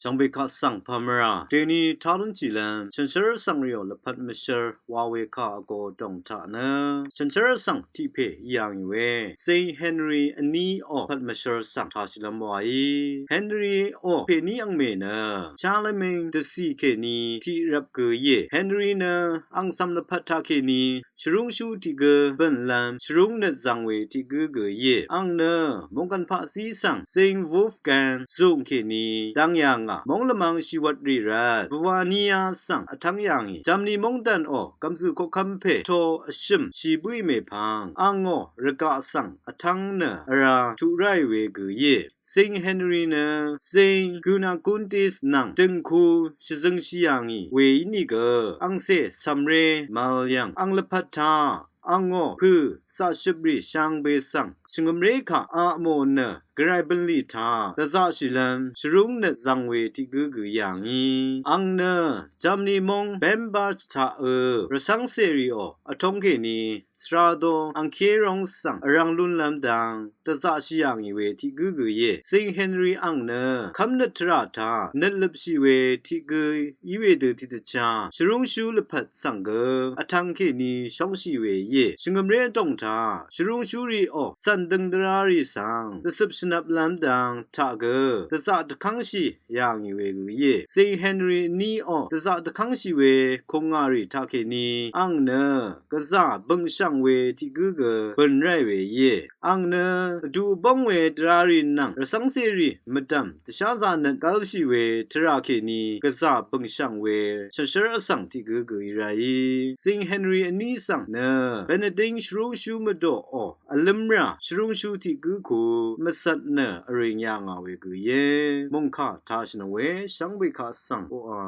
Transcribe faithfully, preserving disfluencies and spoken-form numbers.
Shvngbe kaq svng pàmvrà dèni talúnshìlv́m shànshér vsvng rìò lvpat mvshvr wa we kà vgō dòng taq nø shànshér vsvng tiq pè í yà ngì we Saint Henry vní ò lvpat mvshvr svng tāshìlv́m wàí. Henry ò pèní angmè nø Charlemagne dvcì kèní tiq rvp gø íe. Henry nø ang cv̀m lvpat taqkèní shvrúngshú tiq gǿ bø̀nlv́m shvrúng nøt zvng we tiq gǿ gø íe. Ang nø mòngkv̀n paqzí svng Saint Wolfgang zùng kèní dvng yà ngà. Móng lvmvng shìwvt rì rvt Bavariya svng vtv́ng yà ngì. Germany móngdàn ò gv̀mzø̀ koqkv́m pè to vshø̀m shì bǿì mèpvng angò rvgaq svng vtv́ng nø vrá tuq ráì we gø íe. Saint Henry nø Saint Gunagundis nvng dø̀ngku shvzøngshì yà ngì we ínìgø angcè cv̀mré mvl yv̀ng ang lvpat taq angò pø̀ zaqshøprì shvngbe svng shvngø̀mré kaq aqmò nø gvray bø̀nlì taq dvzaqshìlv́m shvrúng nøt zvng we tiq gǿ gø yà ngì. Ang nø Germany móng Bembach taq ø rvcv́ng cèrìò vtóng kèní svrado angkéróng svng vrvng lúnlv́m dang dvzaqshì yà ngì we tiq gǿ gø íe. Saint Henry ang nø kv́mnøt tvrà taq nøt løpshì we tiq gǿ í we dø tiqdvchá shvrúngshú lvpat svng gø vtv́ng kèní shóngshì we íe. Shvngø̀mré vdòng taq shvrúngshú rìò cv̀n døng dvrá rì svng dvcøp shvnvplv́m dang taq gø dvzaq dvkv́ngshì yà ngì we gø íe. Saint Henry vní ò dvzaq dvkv́ngshì we kùngà rì taqkèní ang nø gvzà bø̀ngshv̀ng we tiq gǿ gø bø̀n ráì we íe. Ang nø vdu vbóng we dvrá rì nvng rvcv́ng cèrì mvdv̀m dvsházā nøt gv́lshì we tvrà kèní gvzà bø̀ngshv̀ng we shànshér vsvng tiq gǿ gø í ráì. Saint Henry vní svng nø Benedict shvrúngshú mvdòò vlǿmrà shvrúngshú tiq gǿ ku mvcvt nø vrìng yà ngà we gø íe. Mòngkà tāshìnøng we shvngbe kaq svng oqà